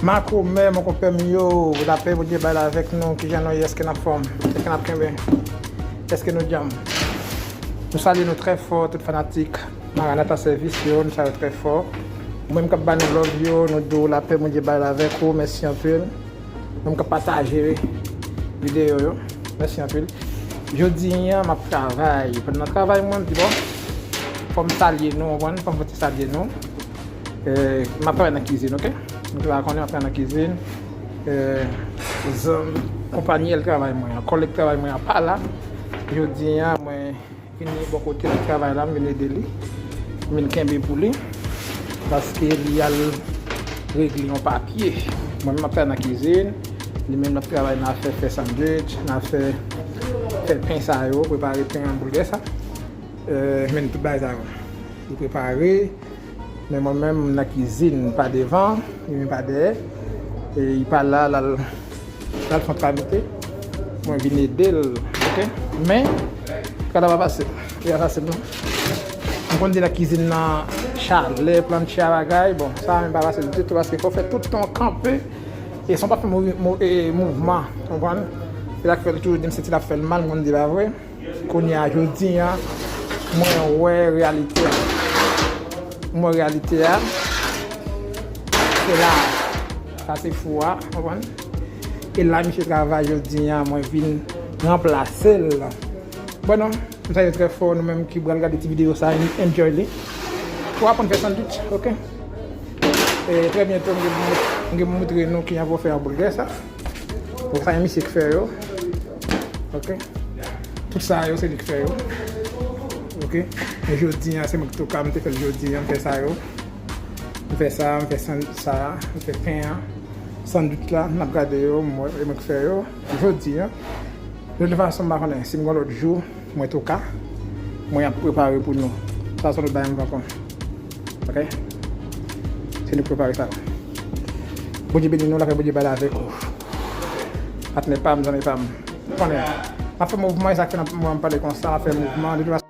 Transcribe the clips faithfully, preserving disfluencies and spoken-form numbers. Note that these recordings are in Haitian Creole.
Makomè, mon konpè m yo, lapè Bondye bay la avèk nou, kijan nou ye, èske n anfòm, èske n ap kenbe, èske nou djanm? Nou salye nou trè fò, tout fanatik Maranatha Service yo, nou salye trè fò. Ou menm k ap ba nou love yo, nou di w lapè Bondye bay la avèk ou, mèsi anpil. Ou menm k ap pataje videyo yo, mèsi anpil. Jodi a, m ap travay. Pandan m ap travay, mwen, m di, bon, fò m salye nou, w konprann? Fò m fè ti salye nou. Eh, m ap travay nan kizin, oke? Moun ki pa konnen, m ap travay nan kizin. Eh, zan-, konpanyèl travay mwen an, kòlèg travay mwen an pa la. Jodi a, mwen vini bò kote l ap travay la, m vin ede li. M vin kenbe pou li. Paske li al regle yon papye. Mwen menm, m ap travay nan kizin. Li menm, l ap travay nan afè fè sandwich, nan afè fè pen sa yo, prepare pen an, boulgè sa. Eh, men tout bagay sa yo. Li prepare. Men mwen menm, m nan kizin, m pa devan, li menm pa dèyè. E li pa la, l al, l al fè yon travite. Mwen vin ede l, oke? Men, travay la pa fasil. Li pa fasil, non. M konn di nan kizin nan, chalè, plantye a bagay, bon, sa menm pa fasil ditou, paske fò w fè tout tan w kanpe, e san w pa fè mou-, mou-, e, mouvman, w konprann? Se sa k fè l toujou di m senti l ap fè l mal, m konn di pa vre. Kounye a, jodi a, mwen wè reyalite a. Mwen wè reyalite a. Se la. Sa se fou a, w konprann? E la, misye travay jodi a, mwen vin ranplase l. Bon, non, m salye trè fò, nou menm ki pral gade ti videyo sa, enjoy li. Pou aprann fè sandwich, oke? E trè byento, m gen pou, m gen pou moutre nou kijan pou fè yon boulgè sa. Bon, sa, e misye k fè yo. Oke? Tout sa yo, se li k fè yo. Oke? Men jodi a, se mwen ki toka, m te fè l jodi a, m fè sa yo. M fè sa, m fè san-, sa, m fè pen an. Sandwich la, n ap gade yo, m wè, e mwen k fè yo. Jodi a. De tout fason, m pa konnen, si m gen lòt jou, mwen toka, mwen ap prepare pou nou. Sa se yon lòt bagay m poko. Oke? Se nou k prepare sa. Bondye beni nou, lapè Bondye bay la avèk ou. Patnè pa m, zanmi pa m. Ou konnen, m ap fè mouvman, e sa k fè m ap, mwen m pale konsa, m ap fè mouvman. De tout fason,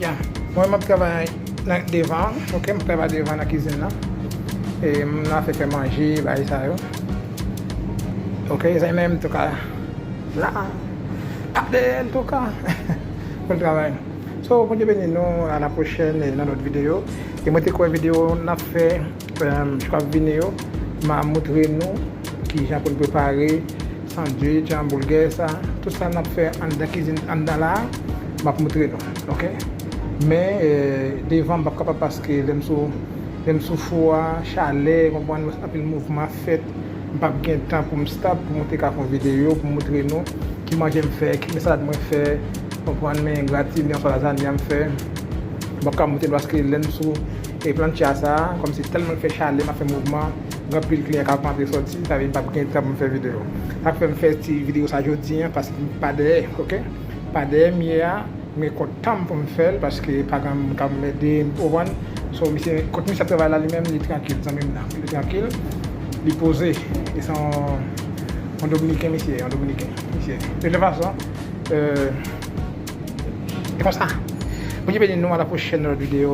Ya, mwen m ap travay nan devan, ok, m ap travay devan nan kizin nan. E m nan fè fè manje, bagay sa yo. Ok, zanmi m, antouka, la, pa dèyè, antouka, pou l travay. So, Bondye beni nou, a la pwochèn, e nan lòt videyo. E mwen te kwè videyo n ap fè, um, jou k ap vini yo, m a montre nou kijan pou n prepare sandwich, hamburger, sa, tout sa n ap fè anndan kizin, anndan la, m ap montre nou, ok? Men, eh, devan, m p ap kapab paske lè m sou, lè m sou fou a, chalè, konprann, anpil mouvman fèt, m p ap gen tan pou m stop, pou m te ka fè yon videyo, pou m montre nou ki manje m fè, ki salad mwen fè, konprann, men gratini, yon salad lazanya m fè. M p ap ka montre nou paske lè m sou, e plantcha sa, kòmsi tèlman l fè chalè, m ap fè mouvman, gen anpil kliyan k ap antre sòti, sa vle di m p ap gen tan pou m fè videyo. Sa k fè m fè ti videyo sa jodi a, paske m pa dèyè, ok? Pa dèyè m ye a, men kontan m pou m fè l, paske pa gen moun k ap ede m, ou konprann? So, misye, kot misye ap travay la, li menm, li trankil, zanmi m nan. Li trankil, li poze. E se yon, yon Dominiken, misye, yon Dominiken, misye. De tout fason, euh, e konsa. Bondye beni nou, a la pwochèn nan lòt videyo.